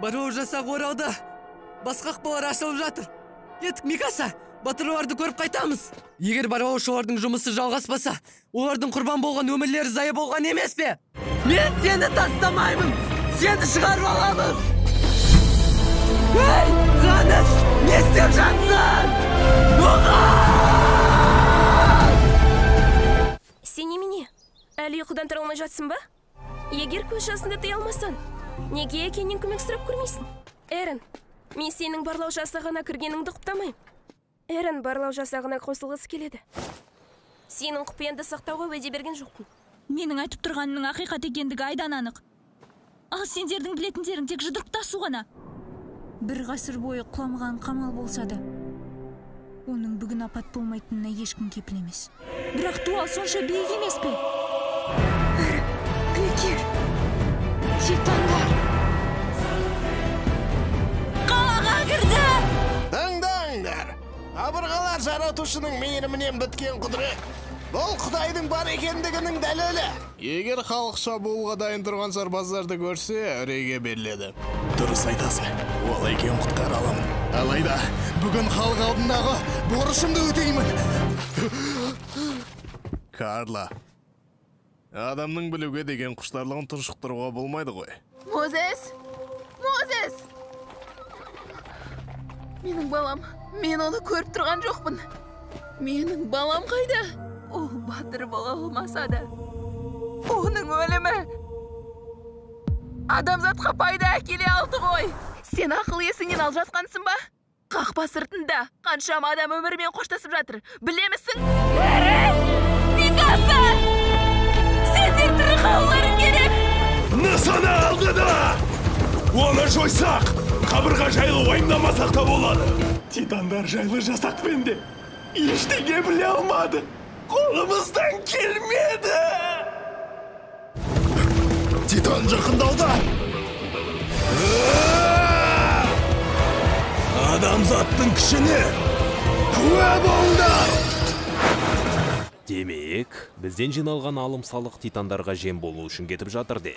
Барлау жасағы оралды. Басқа қақпалар ашылып жатыр. Кеттік, Микаса, батырларды көріп қайтамыз. Егер барлаушылардың жұмысы жалғаспаса, олардың құрбан болған өмірлері зая болған емес пе? Мен сені тастамаймын! Сені шығарып аламыз! Ей, Ханес, не істеп жатсың? Оған! Сен немене? Әлі ұйқыдан тұра алмай жатсың ба? Егер көз жасыңды тыя алмасаң, неге әкеңнен көмек сұрап көрмейсің? Эрен, мен сенің барлау жасағына кіргеніңді құптамаймын. Эрен барлау жасағына қосылғысы келеді. Сенің құпияңды сақтауға уәде берген жоқпын. Менің айтып тұрғанымның ақиқат екендігі айдан анық. Ал сендердің білетіндерің тек жұдырықтасу ғана. Бір ғасыр бойы құламаған қамал болса да, оның бүгін апат болмайтынына ешкім кепіл емес. Бірақ дуал сонша биік емес пе? Бекер, титандар қалаға кірді! Тыңдаңдар! Қабырғалар жаратушының мейірімінен біткен құдірет. Бұл Құдайдың бар екендігінің дәлелі. Егер халық шабуылға дайын тұрған сарбаздарды көрсе, үрейге беріледі. Дұрыс айтасың, ол екеуін құтқара аламын. Алайда бүгін халық алдындағы борышымды өтеймін. Карла, адамның білуге деген құштарлығын тұншықтыруға болмайды ғой. Мозес! Мозес! Менің балам, мен оны көріп тұрған жоқпын. Менің балам қайда? Ол батыр бола алмаса да, оның өлімі адамзатқа пайда әкеле алды ғой. Сен ақыл есіңнен алжасқансың ба? Қақпа сыртында қаншама адам өмірімен қоштасып жатыр. Білемісің? Эрен! Микаса! Сендер тірі қалуларың керек! Нысана алдыда! Оны жойсақ, қабырға жайлы уайымдамасақ та болады. Титандар жайлы жасақпен де ештеңе біле алмады. Қолымыздан келмеді! Титан жақындауда! Адамзаттың күшіне куә болыңдар! Демек, бізден жиналған алым салық титандарға жем болу үшін кетіп жатыр де.